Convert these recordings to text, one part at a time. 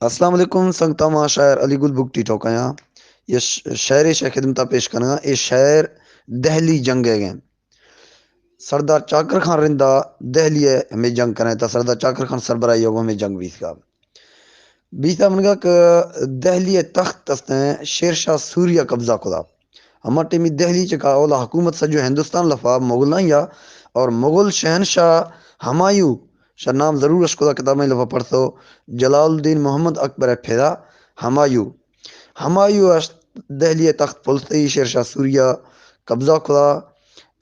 السلام علیکم سنگتاں، ما شاعر علی گل بگٹی ٹوکایاں۔ یہ ش-، شعرے شے خدمتا پیش کنگا۔ اے شعر دہلی جنگ ءِ گیں۔ سردار چاکر خان رندا دہلی ءِ ہمے جنگ کنائے تا، سردار چاکر خان سربراہی ءَ ہمے جنگ بیتگا۔ بیتا منگا کہ دہلی ءِ تخت استیں شیر شاہ سوری ءَ قبضہ کدا۔ ہما ٹیمی دہلی چکا اولا حکومت سجو ہندوستان لفا مغلانی یا اور مغل شہنشاہ ہمایوں شاہ نام ضرور اش کدا کتابیں لفا پڑھتو، جلال الدین محمد اکبر ءِ پھدا ہمایوں۔ ہمایوں اش دہلی ءِ تخت پلستی شیر شاہ سوری ءَ قبضہ کدا،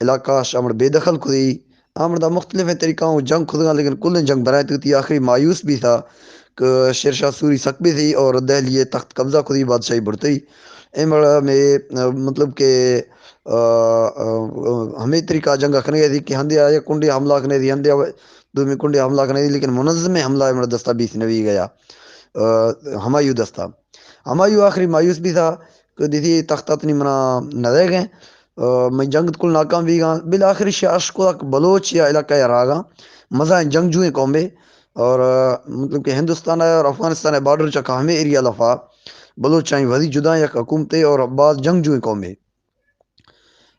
علاقہ اش امر بے دخل کدی۔ آمڑ دا مختلفیں طریقہ اوں جنگ کھدگاں، لیکن کلیں جنگ برائیں تکتی آخری مایوس بیتا کہ شیر شاہ سوری سک بیتی اور دہلی ءِ تخت قبضہ کھدی، بادشاہی بڑھتی۔ اے مڑ میں، مطلب کہ، آ، آ، ہمیں طریقہ جنگ کھنے دی کہ ہندے آیا کنڈی حملہ کھنے دی، ہندے دومی کنڈی حملہ کھنے دی، لیکن منظم حملہ اے مڑ دستا بیت نوی گیا۔ آ، ہمایوں دستا۔ ہمایوں آخری مایوس بیتا کہ دیتی تخت اتنی منا نہ دے گئے۔ آ، میں جنگ کل ناکام بیگا۔ بالآخر شی اشکو تک بلوچ یا علاقہ یا راگا مزائیں جنگجوئیں قومے اور، آ، مطلب کہ ہندوستان ءِ اور افغانستان ءِ بارڈر چکا ہمیں ایریا لفا بلوچ آئیں وزی جدا یک حکومتے اور بعض جنگجوئیں قومے۔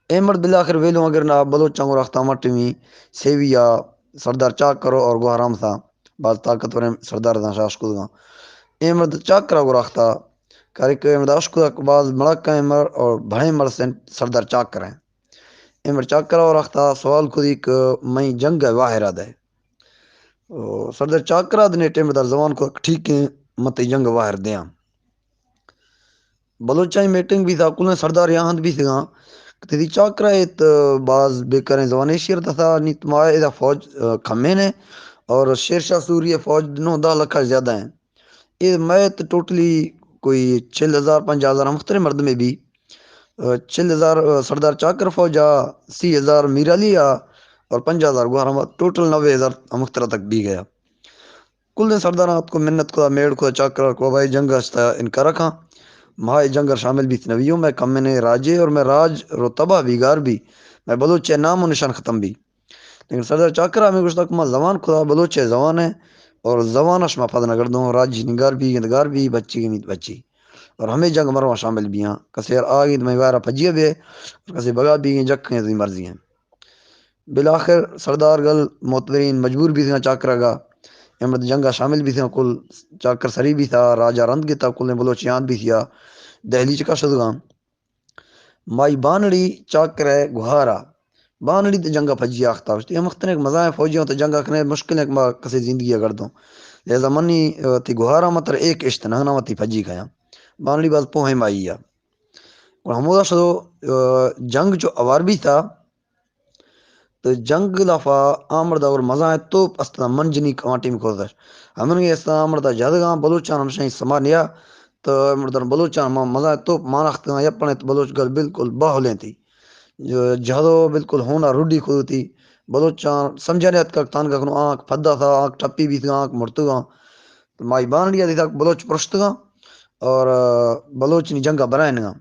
اے مڑ بالآخر ویلو اگر نہ بلوچاں گو رخت آمٹ می سیوی یا سردار چاک کرو اور گوہرام تھا باز طاقتور سردار تھا شاش کدگاں۔ اے مڑ چاک کرا گو رختا کاری کہ اے مڑ اشکو باز مڑک اے مر اور بھڑے مر سن سردار چاک کریں۔ اے مڑ چاک کرا گو رختا سوال کدی کہ میں جنگ واہرا دے۔ او، سردار چاکرا دنے ٹیم در زوان کو ٹھیک ہے، مت جنگ واہر دیاں۔ بلوچاں میٹنگ بیتا، کلیں سردار یا ہند بیتگاں۔ تیری چاکرا ایت، باز بیکاریں زوانے شیر تھا، نیت ما ادا فوج، آ، کمیں ہے اور شیر شاہ سوری فوج نو دہ لکھ زیادہ ہیں۔ اے میت ٹوٹلی کوئی چل ہزار، پنجاہ ہزار ہمخترے مردمے بی۔ آ، چل ہزار، آ، سردار چاکر فوج آ، سی ہزار میر علی آ اور پنجاہ ہزار گوہر احمد، ٹوٹل نوے ہزار ہمخترا تک بی گیا۔ کل دے سرداراں اتکو منت کدا میڑ کدا چاکر کو بھائی جنگ اشتا انکار کھاں۔ مہا اے جنگ شامل بیت نویوں، میں کم نے راجے اور میں راج رو تباہ بیگار بی۔ میں بلوچ نام و نشان ختم بی۔ لیکن سردار چاکر ہمیں گوشتا کہ ما زوان کدا بلوچ زوان ہے اور زوان اش ما پد نہ گردوں، راج نگار بی گندگار بی، بچی گنیت بچی۔ اور ہمیں جنگ مروا شامل بیاں۔ کسے یار آگی تو میں وارا پجیا بے اور کسے بگا بی جک ہیں تو مرضی ہیں۔ بالآخر سردار گل معتبرین مجبور بیتگاں چاکرا گا۔ اے مڑ جنگا شامل بیتگاں، کل چاکر سری بیتا، راجا رند گتا، کلیں بلوچ یاد بیتیا، دہلی چکا شدگاں۔ مائی بانڑی چاکر ہے گوہارا۔ بانڑی تے جنگا پجی آختا، اشتی ہم وقت نے مزائیں فوجیوں تے جنگا کنے مشکل ہے کہ ما کسے زندگی گردوں۔ لہذا منی، آ، تی گوہارا متر ایک اشت نہ نہ تی پجی کھایا۔ بانڑی باز پوہیں مائی یا۔ اور ہمودا شدو، آ، جنگ جو اوار بیتا، تو جنگ لافا آمڑ دا اور مزائیں توپ استنا منجنی کانٹی میں کھوزش۔ ہمن گے استنا آمڑ دا جدگاں بلوچان ہمشہ سما نیا، تو آمڑ دا بلوچان ما مزائیں توپ مانختگاں یا پنے تو بلوچ گل بالکل باہلیں تھی۔ جو جدو بالکل ہونا رڈی کھو تھی۔ بلوچان سمجھا نہیں اتکا تان کا کنو آنکھ پھدا تھا، آنکھ ٹپی بیتگاں، آنکھ مرتگاں۔ تو مائی بانڑیا دیتا بلوچ پرشتگاں اور، آ، بلوچ نی جنگا برائنگاں۔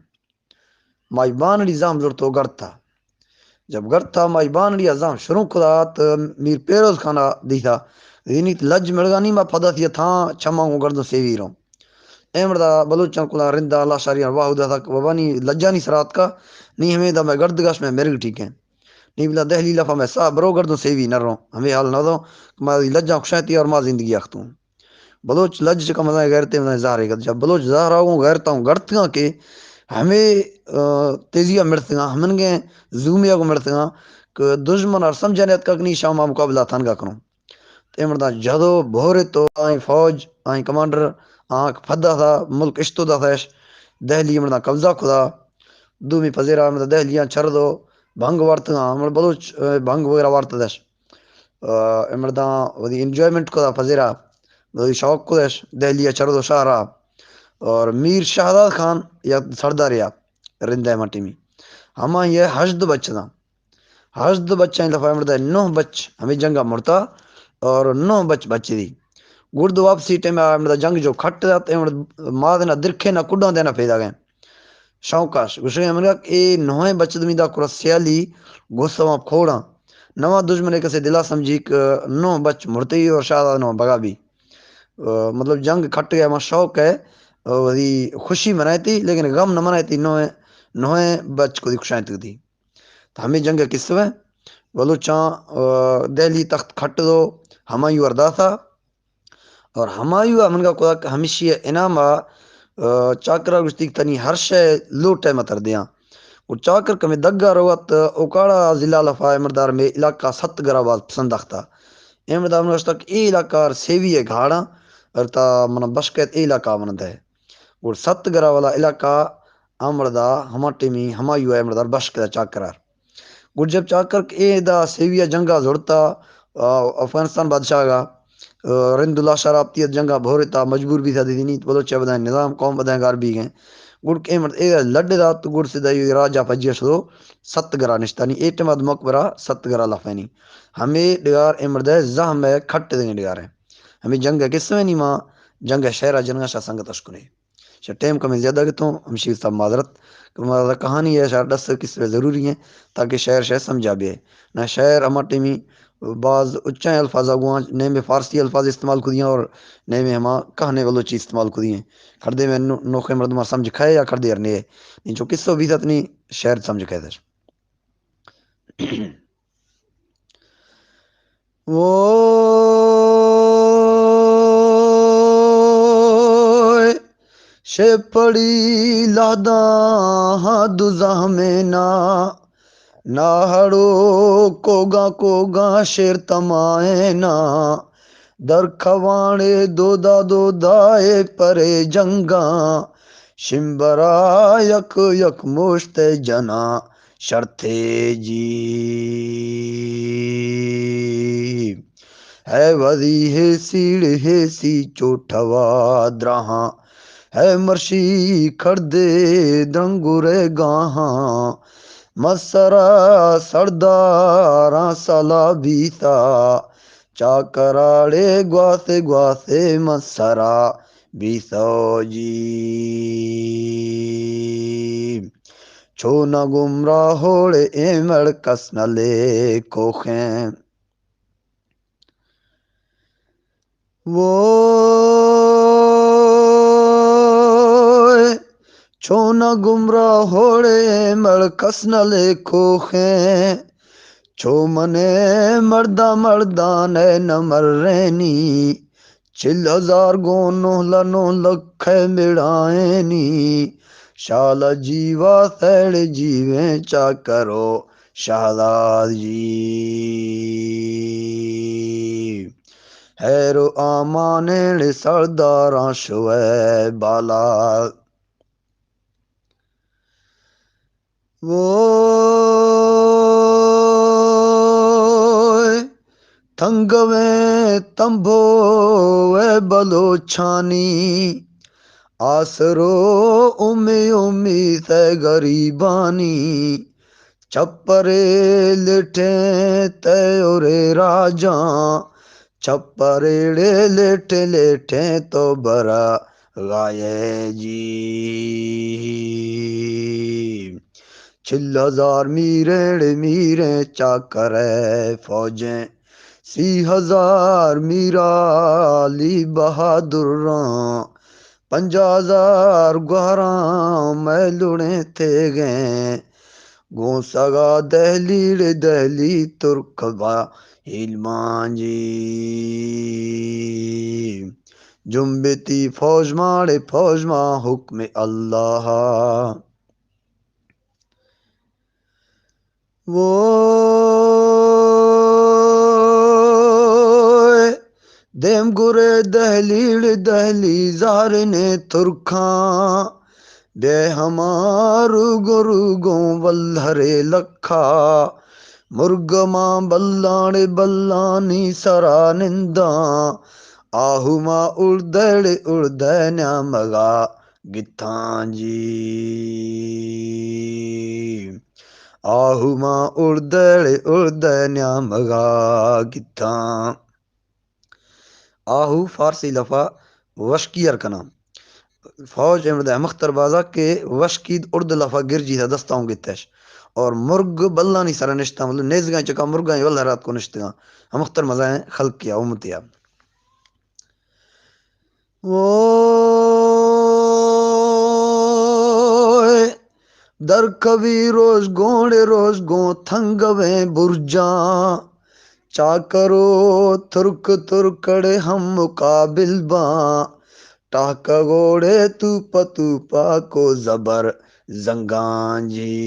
مائی بانڑی زام زرتو گڑتا۔ جب گڑتا مائی بانڑی زام شروع کدا تو میر پیروز خانا دیتا۔ زینیت لج مڑگانی ما پدا تھی تھا چماں کو گردوں سیوی رو۔ اے مڑدا بلوچاں کلا رندا لاشاریاں واہو دا تک بابانی لجانی سرات کا۔ نی ہمیں دا میں گرد گاش میں مرگ ٹھیک ہے۔ نی بلا دہلی لفا میں سا برو گردوں سیوی نہ رو۔ ہمیں حال نہ دو کہ ما لجاں خوشاتی اور ما زندگی اختوں۔ بلوچ لج چکا مزائیں غیرتیں مزائیں زہرے گت۔ جب بلوچ زہر آگوں غیرتاں گڑتگاں کہ ہمیں، آ، تیزی آ مڑتگاں، ہمنگیں زومی آگوں مڑتگاں کہ دشمن اور سمجھا نیت کا کہ نی شاما مقابلہ تھانگا کنوں۔ تے مرداں جہدو بھورے تو آئیں فوج، آئیں کمانڈر، آنکھ پھدا تھا، ملک اشتو دا تھا اش، دہلی مرداں قبضہ کھدا، دومی پذیرا مرداں دہلیاں چھر دو، بھنگ وارتگاں، مر بلوچ، آ، بھنگ وغیرہ وارت دش۔ آ، اے مرداں وتی انجوائمنٹ کدا پذیرا، وتی شوق کدش، دہلی ء چردو شہرا۔ اور میر شہداد خان یا سرداریا رندہ مٹی می۔ ہما یہ ہشت بچ داں۔ ہشت بچ ہیں دفعہ مردہ نو بچ ہمیں جنگا مرتا اور نو بچ بچ دی۔ گرد واپسی ٹائم آ مردہ جنگ جو کھٹ دات، اے مردہ ماں دینا درکھے نہ کڈاں دینا پیدا گئے۔ شوقاش گوشگ ء امریکہ اے نوہیں بچ دمی دا کرا سیالی گوسواں کھوڑاں۔ نواں دژمن ء کسے دلا سمجھی کہ نو بچ مرتئی اور شاہداد نو بگا بی۔ آ، مطلب جنگ کھٹ گئے، ہما شوق ہے، آ، وتی خوشی منائیتی، لیکن غم نہ منائیتی، نوئے، نوئے بچ کو دی کشائیں تک دی۔ تو ہمیں جنگ قصہ ہے، بلوچاں، آ، دہلی تخت کھٹ دو، ہمایوں ارداسا، اور ہمایوں من کا کدا ہمیشی انعام آ، آ، چاکرا گشتی کہ تنی ہر شے لوٹے متر دیاں۔ اور چاکر کمے دگا روت، اوکاڑا ضلع لفا امردار میں علاقہ ست گرا باز پسند اختا۔ امردار من گشتا کہ اے علاقہ ہر سیوی ہے گھاڑا، اور تا من بشکت اے علاقہ من دے۔ گڑ ست گرا والا علاقہ آ مردا ہما ٹیمی ہمایوں آ مردار بشک دا چاکرار۔ گڑ جب چاکر کہ اے دا سیویا جنگا زڑتا، آ، افغانستان بادشاہ گا، آ، رند اللہ شاہ رابطی جنگا بھورتا، مجبور بیتا دی دینی، بلوچ بدائیں نظام، قوم بدائیں گار بی گئے۔ گڑ کہ اے مرد اے دا لڈ دا تو گڑ سے دا یو راجا پجیا شدو ست گرا نشتانی، اے ٹیم آد مقبرہ ست گرا لفینی۔ ہمیں ڈگار اے مرد ہے زہم ہے کھٹ دیں ڈگار ہے۔ ہمیں جنگ ہے قصہ نہیں ماں، جنگ ہے شہرہ جنگا شاہ سنگت اشکنے۔ شہ ٹائم کمیں زیادہ گتوں، ہمشی صاحب معذرت کہ مارا کہانی ہے شہ ڈس قصے ضروری ہیں تاکہ شعر شہ سمجھا بے۔ نہ شعر ہما ٹیمی باز اچائیں الفاظ گواں، نئے میں فارسی الفاظ استعمال کدیاں اور نئے میں ہما کہنے بلوچی استعمال کدی ہیں۔ کھڑدے میں نو-، نوخے مردماں سمجھ کھائے یا کھڑدے ارنے۔ نہیں جو قصو بھی تھا اتنی شعر سمجھ کھائے تھا۔ ووئے، شے پڑی لہداں ہاں دزہ میں نا، نہ ہڑو کوگاں کوگاں شیر تمائے نا، در کھوانے دودا دودا اے پرے جنگاں، شمبرا یک یک مشت جناں، شرطے جی۔ ہے وزی ہے سیڑ ہے سی چوٹھوا دراہاں، ہے مرشی کھڑدے درنگورے گاہاں، مسرا سرداراں سلا بیتا، چاکراڑے گواسے گواسے مسرا بیسو جی۔ چو نہ گمراہ ہوڑے اے مڑ کس نہ لے کوخیں۔ ووئے، چو نہ گمراہ ہوڑے مڑ کس نہ لے کوخیں۔ چو منے مرداں مردان نہ مرینی، چل ہزار گوں نو لہ نو لکھ مڑائینی، شال جیوا سیڑ جیویں چاکرو شہزاد جی۔ حیر و آمانیڑ سرداراں شوئے بالا۔ ووئے، تنگویں تمبو اے بلوچانی، آسرو امی امی تے غریبانی۔ چپرے لٹیں تے اورے راجاں، چپریڑے لٹیں لٹیں تو برا غائے جی۔ چل ہزار میریں میریں چاکرے فوجیں، سی ہزار میرالی بہادراں، پنجاہ ہزار گوہراں مئے لڑیں تیگیں، گوں سگا دہلیڑ دہلی ترک با ہیلمان جی۔ جنبتی فوج ماڑے فوج ما حکم اللہ۔ ووئے، دیم گرے دہلیڑ دہلی زارنے ترکاں، بے ہما روگوں روگوں ولھرے لکھا، مرگ ماں بلان بلانی سرا ننداں، آہو ما اڑدڑ اڑدے نیامگا گتاں جی۔ آہو ما اڑدڑ اڑدے نیامگا گتاں۔ آہو فارسی لفا وشکی ار کناں۔ فوج امرد ہمختر بازا کہ وشکید اڑد لفا گرجی تھا دستاؤں گتش۔ اور مرگ بلانی سرا نشتاں، مطلب نیزگاں چکا مرگاں ول رات کو نشتگاں۔ ہمختر مزائیں خلق کیا امتیا۔ ووئے، درکبی روژ گوں، روژ گوں تنگویں برجاں، چاکرو ترک ترکڑ ہم مقابل باں، ٹاکہ گوڑے توپا توپا کو زبر زنگاں جی۔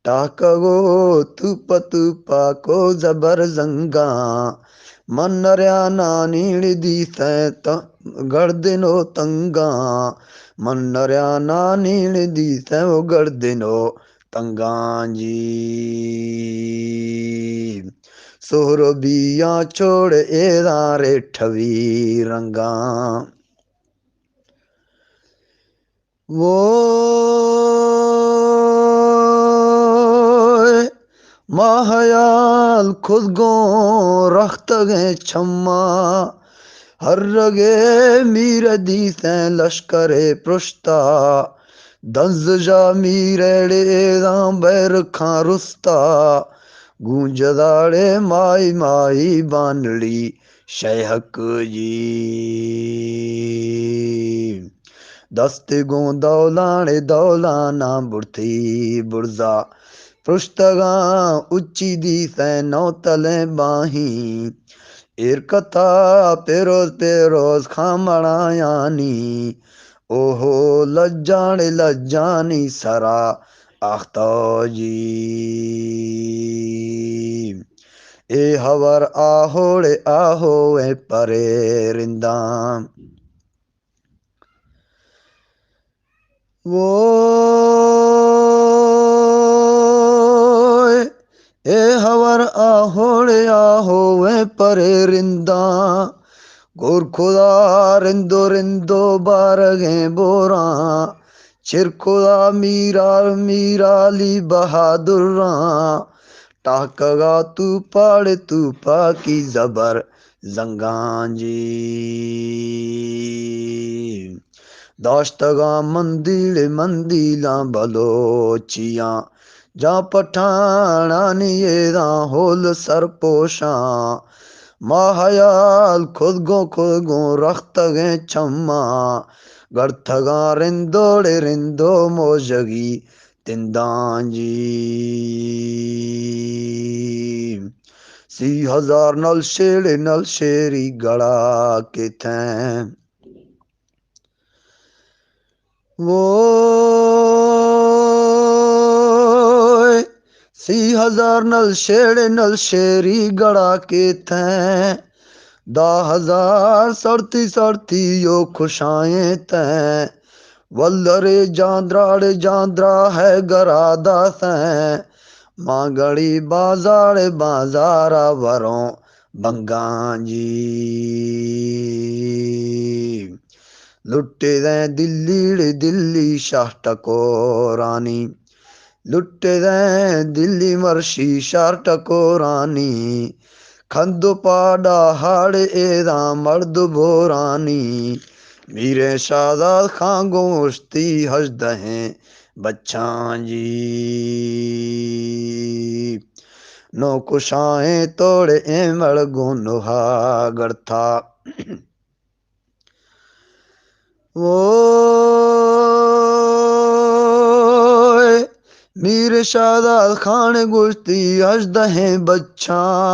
ٹاکہ گو توپا توپا کو زبر زنگاں، من نریانا نیڑ دیتیں ت-، گردنو تنگاں، من نریانا نیڑ دیتیں و گردنو تنگاں جی۔ سہربیاں چوڑ ایراں ریٹھوی رنگاں۔ ووئے، ما حیال خود گوں رختگیں چماں، ہر رگے میر دیسیں لشکرے پرشتا، دنز ژا میر ایڑے ایراں بیرکھاں رستا، گونج داڑے مائی مائی بانڑی شیہک جی۔ دست گوں دولان دولاناں برتی برزا، پرشتگاں اچی دیسیں نو تلیں باہیں، ایر کتا پیروز پیروز خامڑایانی، اوہو لجان لجانی سرا آختو جی۔ اے ہور آہوڑ آہوئیں پرے رنداں۔ ووئے، اے ہور آہوڑ آہوئیں پرے رنداں، گور خدا رندو رندو بارگیں بوراں، چر خدا میرال میرالی بہادراں، ٹاکگا توپاڑ توپاکی زبر زنگاں جی۔ داشتگاں مندیل مندیلاں بلوچیاں، جاں پٹھانانی ایراں ہول سرپوشاں۔ ما حیال خود گوں خود گوں رختگیں چماں، گڑتگاں رندوڑے رندو موژگی تنداں جی۔ سی ہزار نل شیڑے نل شیری گڑا کیتیں۔ ووئے، سی ہزار نل شیڑے نل شیری گڑا کیتیں۔ دہ ہزار سڑتی سڑتی یو کشائیں تیں۔ ولرے جاندراڑ جاندرا ہے گرا داسیں، ماں گڑی بازار بازارا وروں بنگاں جی۔ لٹے دیں دلیڑ دلی شاہ ٹکورانی، لٹے دیں دلی مرشی شاہ ٹکورانی، کھند و پاڈا ہاڑ ایراں مرد بورانی، میریں شہزاد خان گوشتی ہژدہیں بچاں جی۔ نو کشائیں توڑ ایمڑ گوں نوہا گڑتا۔ ووئے، میر شہزاد خان گوشتی ہژدہیں بچاں،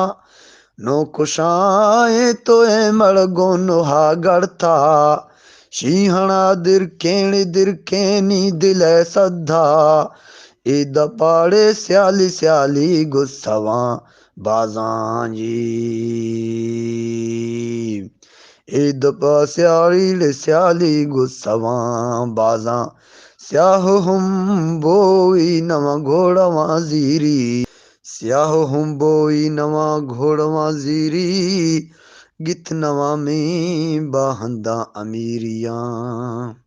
نو کشائیں تو اے مڑ گوں نوہا گڑتا، شیہنا درکین درکینی دل ء سدھا، اے دپاڑے سیالی سیالی گسواں بازاں جی۔ اے دپا سیاڑیڑ سیالی گسواں بازاں، سیاہ ہم بوئی نواں گھوڑواں زیری، سیاہ ہم بوئی نواں گھوڑواں زیری، گت نواں میں باہنداں امیریاں۔